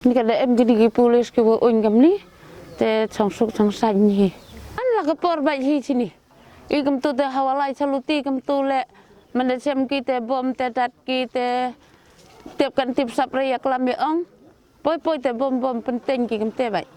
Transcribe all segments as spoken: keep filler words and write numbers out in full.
Ni ka da em kini ki pulis ki wa uin kamni. Te chong suk chong saiñ hi. An la ka por bait hi chini. I kumtu te hawa lai chaluti kumtu le. Manda chem ki te bom te dat ki te. Tep kan tip sap re ya klam ya ong. Poi poi te bom bom pynten ki kumte bait.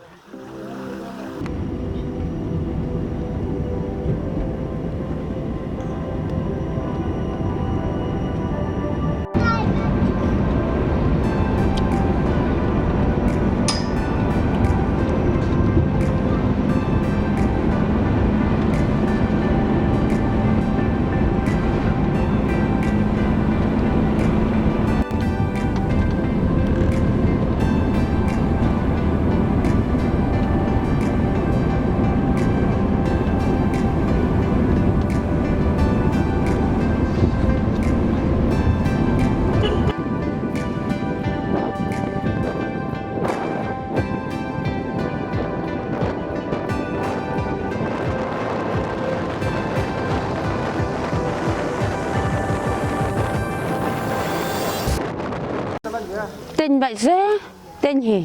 Teng bait se, teng hi.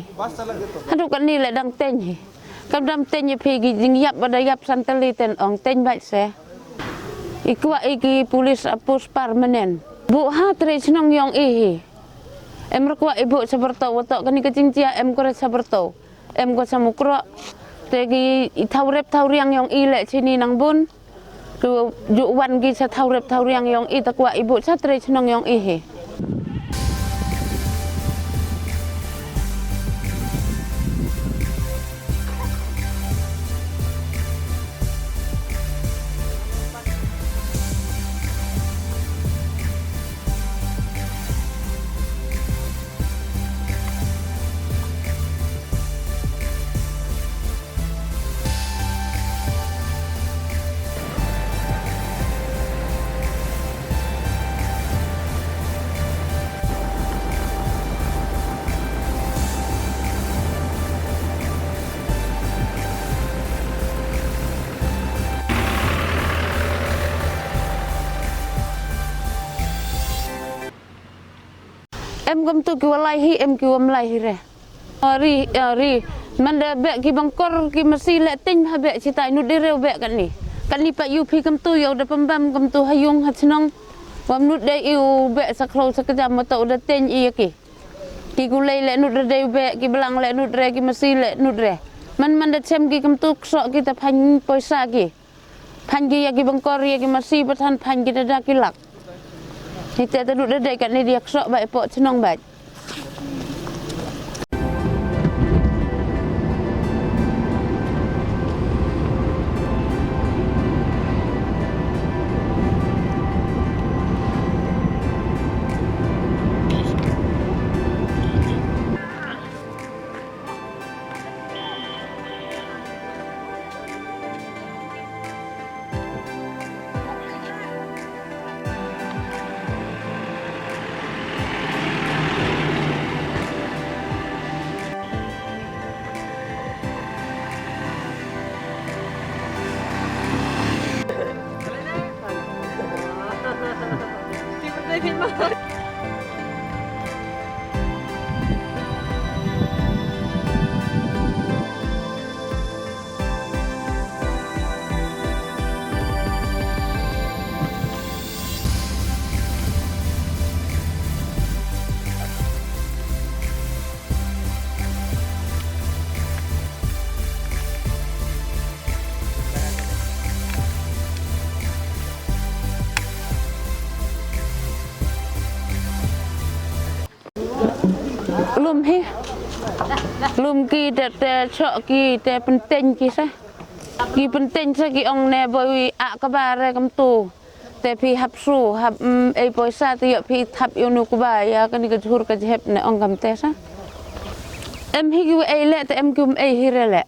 Haduh kani le dang teng hi. Kam dam teng hi phi ki jing yap bada yap santali ten ong teng bait se. I kwah i ki pulis a pus permanent. Bu ha tre chnong yong i hi. Em ra kwah i bu sabarto wato kani ka jingjia em kore sabarto. Em ko sa mukro. Te ki i thaw rep thaw riang yong i le chini nang bun. Tu ju wan ki sa thaw rep thaw riang yong i ta kwah i bu sa tre chnong yong i hi. Em kumtu ki wa lai hi, em ki wam lai hi re. Ri, ri. Manda beh ki bangkor ki masi le teng ha beh chitai nud de reu beh kani. Kani pa yu phi kumtu yow da pambam kumtu ha yung ha chnong. Wam nud de iu beh sa khlo sa kejam wato da teng i ki. Ki kulei le nud re de beh, ki blang le nud re, ki masi le nud re. Man manda chem ki kumtu kso ki ta phan poisa ki. Phan ki ya ki bangkor ya ki masi pathan phan ki dada ki lak. Hite ta dut dada kat ni dia ksok bai pok chnong bai. Lum hi. Lum ki te, te chok ki te penteng ki sa. Ki penteng sa ki ong ne boi a ka ba re kam tu. Te phi hap su, hap, mm, ei poisa te yo phi thap yo nu ku ba ya kani ka jhur ka jhep ne ong kam te sa. Em hi ki ei le te em ki um ei hi re le.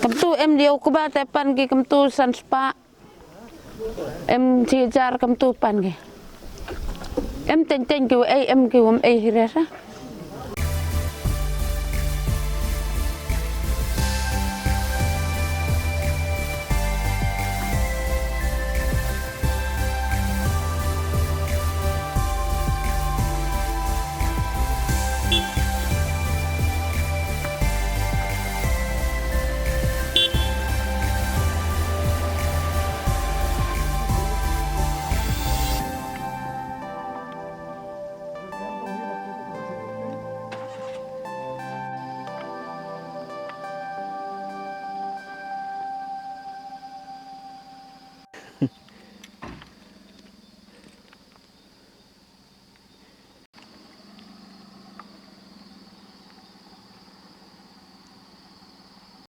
Kam tu em dio ku ba te pan ki kam tu san spa. Em chi jar kam tu pan ki. Em teng teng ki ei em ki um ei hi re sa.